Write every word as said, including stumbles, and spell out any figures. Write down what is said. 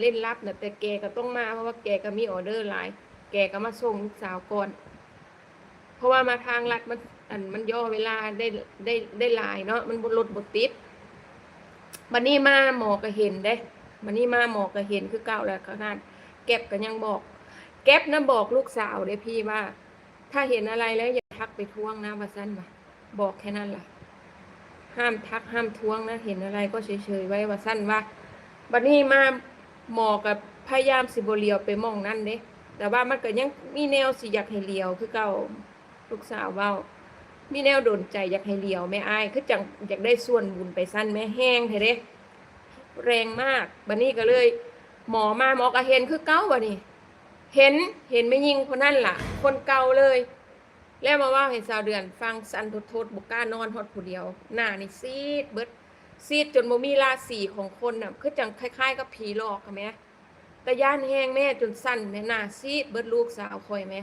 เล่นลับนะ แต่แกก็ต้องมา เพราะว่าแกก็มีออเดอร์หลาย แกก็มาส่งลูกสาวก่อน เพราะว่ามาทางลัดมัน อันมันย่อเวลาได้ได้ได้หลายเนาะ มันบ่รถบ่ติด บัดนี้มาหมอก็เห็นเด้ บัดนี้มาหมอก็เห็นคือเก่าแล้ว ขนาดแก๊ปก็ยังบอก แก๊ปนะบอกลูกสาวเด้พี่ว่า ถ้าเห็นอะไรแล้วอย่าทักไปท้วงนะ ว่าซั่นว่า บอกแค่นั้นล่ะ ห้ามทักห้ามท้วงนะ เห็นอะไรก็เฉยๆไว้ ว่าซั่นว่า บัดนี้มาหมอก็พยายามสิบ่เหลียวไปหม่องนั้นเด้ แต่ว่ามันก็ยังมีแนวสิอยากให้เหลียวคือเก่า ลูกสาวเว้า มีแนวดนใจอยากให้เหลียวแม่อ้าย คือจั่งอยากได้ส่วนบุญไปซั่นแม่ แฮงแท้เด้ แรงมาก บัดนี้ก็เลย หมอมา หมอก็เห็นคือเก่า บัดนี้ เห็น เห็นแม่หญิงคนนั้นล่ะ คนเก่าเลย แล้วมาเว้าให้สาวเดือนฟัง สั่นโทดๆ บ่กล้านอนฮอดผู้เดียว หน้านี่ซีดเบิด ซีดจนบ่มีราศีของคนน่ะ คือจั่งคล้ายๆกับผีหลอกอะแหม ตาย้านแฮงแม่ จนสั่นแหม หน้าซีดเบิด ลูกสาวข้อยแหม